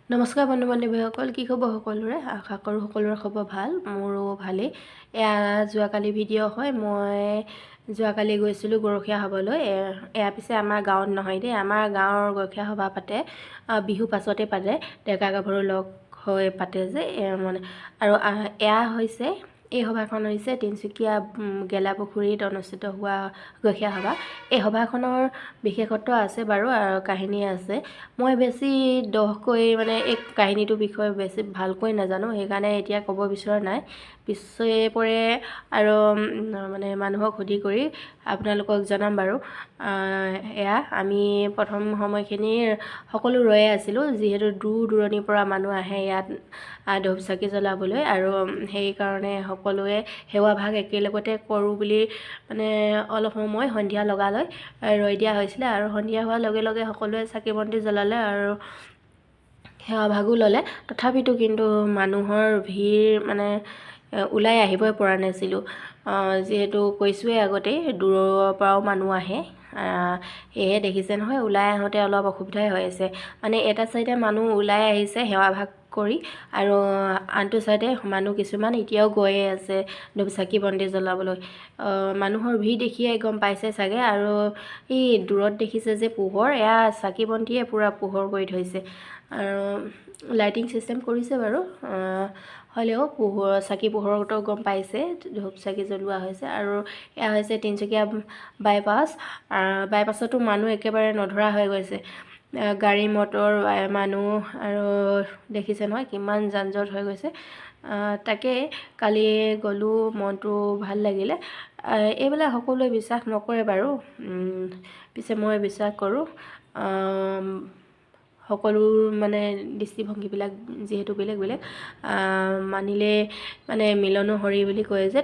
নমস্কাৰ বন্ধু বান্ধৱীসকল, কি খবৰ সকলোৰে? আশা কৰোঁ সকলোৰে খবৰ ভাল, মোৰো ভালেই। এয়া যোৱাকালি ভিডিঅ' হয়। মই যোৱাকালি গৈছিলোঁ গৰখীয়া সভালৈ। এয়া পিছে আমাৰ গাঁৱত নহয় দেই। আমাৰ গাঁৱৰ গৰখীয়া সভা পাতে বিহু পাছতে পাতে, ডেকা গাভৰু লগ হৈ পাতে যে মানে। আৰু এয়া হৈছে, এই সভাখন হৈছে তিনিচুকীয়া গেলাপুখুৰীত অনুষ্ঠিত হোৱা গৰখীয়া সভা। এই সভাখনৰ বিশেষত্ব আছে বাৰু আৰু কাহিনী আছে। মই বেছি দকৈ মানে এই কাহিনীটোৰ বিষয়ে বেছি ভালকৈ নাজানো, সেইকাৰণে এতিয়া ক'ব বিচৰা নাই। পিছে পৰে আৰু মানে মানুহক সুধি কৰি আপোনালোকক জনাম বাৰু। এয়া আমি প্ৰথম সময়খিনি সকলো ৰৈয়ে আছিলোঁ, যিহেতু দূৰ দূৰণিৰ পৰা মানুহ আহে ইয়াত ধূপ চাকি জ্বলাবলৈ আৰু সেইকাৰণে সকলোৱে সেৱা ভাগ একেলগতে কৰোঁ বুলি মানে অলপ সময় সন্ধিয়া লগালৈ ৰৈ দিয়া হৈছিলে। আৰু সন্ধিয়া হোৱাৰ লগে লগে সকলোৱে চাকি বন্তি জ্বলালে আৰু সেৱা ভাগো ল'লে। তথাপিতো কিন্তু মানুহৰ ভিৰ মানে ওলাই আহিবই পৰা নাছিলোঁ, যিহেতু কৈছোঁৱেই আগতেই দূৰৰ পৰাও মানুহ আহে। সেয়েহে দেখিছে নহয়, ওলাই আহোঁতে অলপ অসুবিধাই হৈ আছে। মানে এটা চাইডে মানুহ ওলাই আহিছে সেৱা ভাগ কৰি আৰু আনটো চাইডে মানুহ কিছুমান এতিয়াও গৈয়ে আছে ধূপ চাকি বন্তি জ্বলাবলৈ। মানুহৰ ভিৰ দেখিয়ে গম পাইছে চাগে। আৰু এই দূৰত দেখিছে যে পোহৰ, এয়া চাকি বন্তিয়ে পূৰা পোহৰ কৰি থৈছে আৰু লাইটিং চিষ্টেম কৰিছে বাৰু। হ'লেও পোহৰ, চাকি পোহৰতো গম পাইছে ধূপ চাকি জ্বলোৱা হৈছে। আৰু এয়া হৈছে তিনিচুকীয়া বাইপাছ। বাইপাছতো মানুহ একেবাৰে নধৰা হৈ গৈছে, গাড়ী মটৰ, মানুহ আৰু দেখিছে নহয় কিমান যান জঁট হৈ গৈছে। তাকে কালি গ'লোঁ, মনটো ভাল লাগিলে। এইবিলাক সকলোৱে বিশ্বাস নকৰে বাৰু, পিছে মই বিশ্বাস কৰোঁ। সকলো মানে দৃষ্টিভংগীবিলাক যিহেতু বেলেগ বেলেগ, মানিলে মানে মিলনো হৰি বুলি কয় যে।